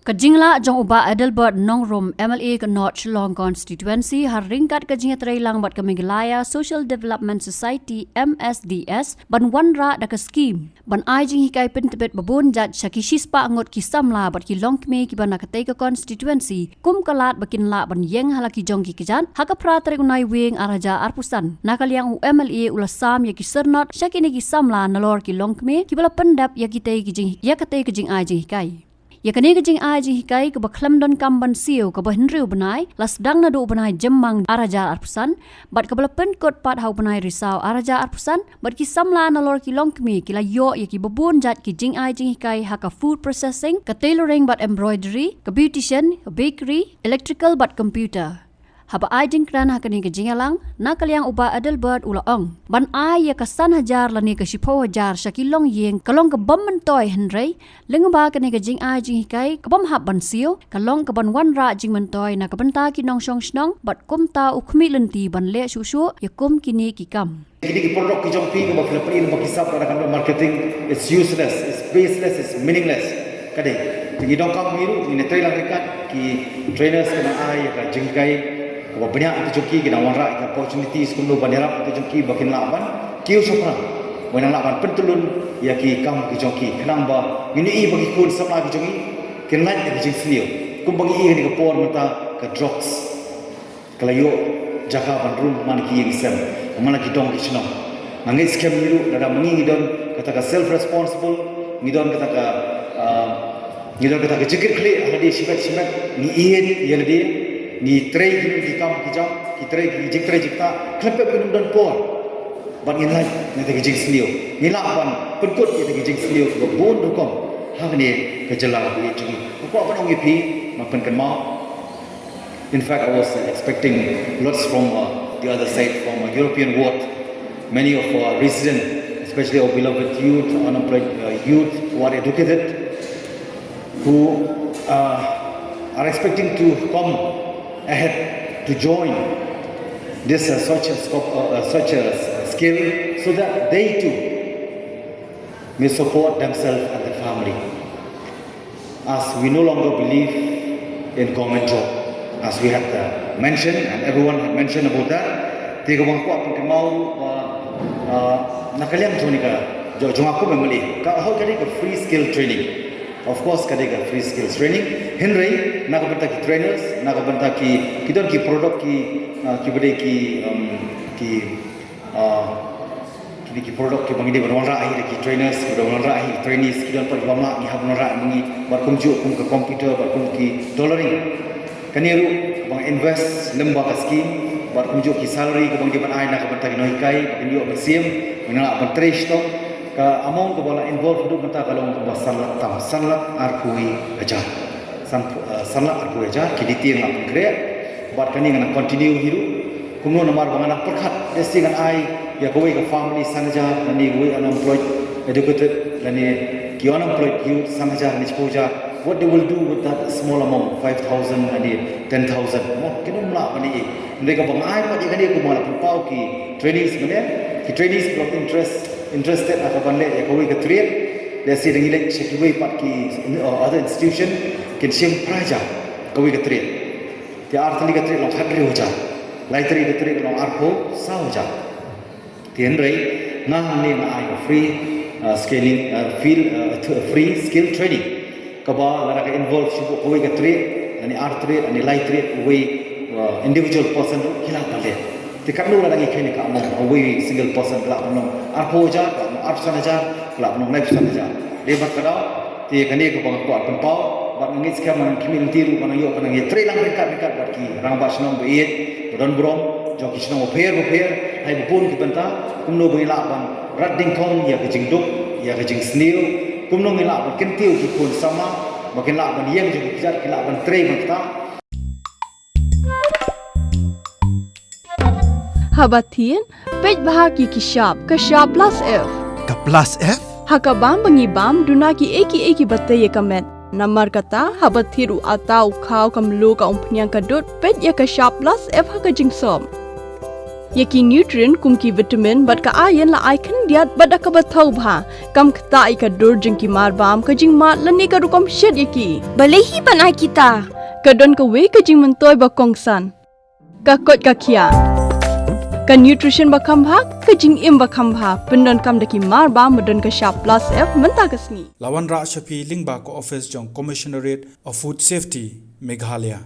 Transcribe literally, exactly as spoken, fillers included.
Ka jinglah jong u Bah Adelbert Nongrum, M L A ka North Shillong Constituency, ha ryngkat ka jingïatreilang bad ka Meghalaya Social Development Society, M S D S, ban wanrah da ka skhim ban ai jinghikai pyntbit babun jait sha ki shispah ngut ki samla bad ki longkmie kiba na katei ka constituency, kum ka lad ba kin lah ban ïeng ha la ki jong ki kjat, ha ka phra tarik u Naiwieng ar hajar arphew san. Na ka liang u M L A u la sam ïa ki syrnod sha kine ki samla nalor ki longkmie kiba la pyndep ïa kitei ki jing, ïa katei ka jingai jinghikai. Ïa kane ka jingai jinghikai kaba khlem donkam ban siew kaba hynriew bnai, la sdang naduh u bnai Jymmang ar hajar arphew san, bad kaba la pynkut pat ha u bnai Risaw ar hajar arphew san, bad ki samla nalor ki longkmie ki la ïoh ïa kiba bun jait ki jingai jinghikai ha ka food processing, ka tailoring bad embroidery, ka beautician, ka bakery, electrical bad computer. Haba ai jingkren ha kane ka jingïalang, na ka liang u Bah Adelbert u la ong ban ai ïa ka san hajar lane ka shiphew hajar sha ki longïing ka long ka bym myntoi, hynrei lyngba kane ka jingai jinghikai ka bym hap ban siew, ka long kaban wanrah jingmyntoi na ka bynta ki nongshong shnong bad kumta u khmih lynti ban leh shuh shuh ïa kum kine ki kam. Kine ki product ki jong phi kaba phi la plie lyngba ki sap, kaba khlem don marketing, it's useless, it's baseless, it's meaningless. Ka dei, te ngi donkam ngi ruh, ngi ïatreilang ryngkat, ki trainers ki nang ai ïa ka jinghikai kaba bniah ïa ki jong ki, ki nang wanrah ïa ki opportunities kumno ban ïarap ïa ki jong ki ba kin lah ban kiew shaphrang, ba kin lah ban pyntyllun ïa ki kam ki jong ki, khnang ba ngin ïohi ba ki khun samla ki jong ngi kin lait ïa ki jingsniew, kumba ngi ïohi ha kane ka por mynta ka drugs ka la ïoh jaka ban rung man ki ïing sem, man ki dong ki shnong. Nga ngeit skhem ngi ruh, lada ma ngi ngi don kata ka self responsible, ngi don kata ka, ah, ngi don kata ka jingkitkhlieh ha lade shimet shimet, ngi ïeit ïa lade, ngi trei ki, ki kam ki jam, ngi trei ki jingtrei jingktah, khlem pep ngin ym don por ban ngin lait ïa kita ki jingsniew. Ngi lah ban pynkut ïa kita ki jingsniew kiba bun rukom ha kane ka jylla kaba ïeit jong ngi. Nga kwah ban ong ïa phi, ma pynkynmaw. In fact, I was expecting lots from, uh, the other side, from a European ward. Many of our residents, especially our beloved youth, unemployed, uh, youth who are educated, who, uh, are expecting to come ahead to join this, uh, such a scope, uh, uh, such a s-, skill, so that they too may support themselves and their family. As we no longer believe in government job, as we had, uh, mentioned, and everyone had mentioned about that, te kaba nga kwah pynkynmaw ruh ba, uh, na ka liang jong kane ka, jong, jong nga kum M L A, ka hoi ka dei ka free skill training. Of course ka dei ka free skills training. Hynrei na ka bynta ki trainers, na ka bynta ki, ki don ki product ki, uh, kiba dei ki, um, ki, uh, kine ki product kiba ngi dei ban wanrah hi da ki trainers, kiba dei ban wanrah hi ki trainees, ki don pat kiba ym lah, ngi hap ban wanrah ma ngi, bad kumjuh kum ka computer, bad kum ki tailoring. Kane ruh kaba nga invest lyngba ka scheme, bad kumjuh ki salary kaba ngi dei ban ai na ka bynta ki nonghikai, ba kin ïoh mynsiem, ba kin lah ban trei shitom. Ka amount kaba la involve haduh mynta ka long kumba san lak tam, san lak arphew hajar. San, eh, san lak arphew hajar, ki detail nga pynkhreh. Bad kane ngan continue hi ruh. Kumno namar ba nga nang pyrkhat, lehse ngan ai ïa kawei ka family san hajar, lane kawei unemployed, educated, lane ki unemployed youth san hajar ne shiphew hajar. What they will do with that small amount, five thousand lane ten thousand? Mo, kin ym lah ban ïohi. Hynrei kaba nga ai pat ïa kane, kumba la pynpaw ki trainees mynne, ki trainees kiba interest, interested ha kaban leh ïa kawei ka trade, lehse da ngi leit sha kiwei pat ki, uh, other institution, kin shim phra hajar kawei ka trade. Te ar tylli ka trade long khathynriew hajar. Lai tylli ka trade long arphew saw hajar. Te hynrei nga hangne nga ai ka free, uh, scaling, uh, field, uh, th-, free skill training. Kaba lada ka involve shuh kawei ka trade, lane ar trade, lane lai trade, uwei, uh, individual person ruh ki lah ban leh. Te katno lada ngi kheiñ ïa ka amount, uwei single person ka lah ban long arphew hajar, ka lah ban long arphew san hajar, ka lah ban long laiphew san hajar. Dei bad ka daw, te kane kaba nga kwah pynpaw, bad nga ngeit skhem, ngan khmih lynti ruh, ngan ïoh, ngan ïatreilang ryngkat ryngkat bad ki rangbah shnong ba ïeit, ba don burom jong ki shnong bapher bapher, ha kiba bun ki bynta, kumno ba ngin lah ban rat dyngkhong ïa ka jingduk, ïa ka jingsniew, kumno ngin lah ban kyntiew ki khun samla ba kin lah ban ïeng jong ki kjat, kin lah ban trei ban ktah. Haba thied, peit bha ki, ki shap, ka shap plus F. Ka plus F? Ha ka bam ba ngi bam, duna kiei kiei kiba tei ïa ka met. Namar kata, haba thied u atta, u khaw, ka mluh, ka umphniang, ka dud, peit ïa ka shap plus F ha ka jingsop. Ïa ki nutrient kum ki vitamin bad ka iron la ai khyndiat bad da kaba thaw bha, kam ktah ïa ka dur jong ki mar bam, ka jingmad lane ka rukom shet ïa ki. Balei hi ban ai kita? Ka don kawei ka jingmyntoi ba kongsan. Ka koit ka khiah. Ka nutrition ba kham bha, ka jingim ba kham bha, pyndonkam da ki mar bam ba don ka shap plus F mynta ka sngi. La wanrah sha phi lyngba ka office jong Commissionerate of Food Safety, Meghalaya.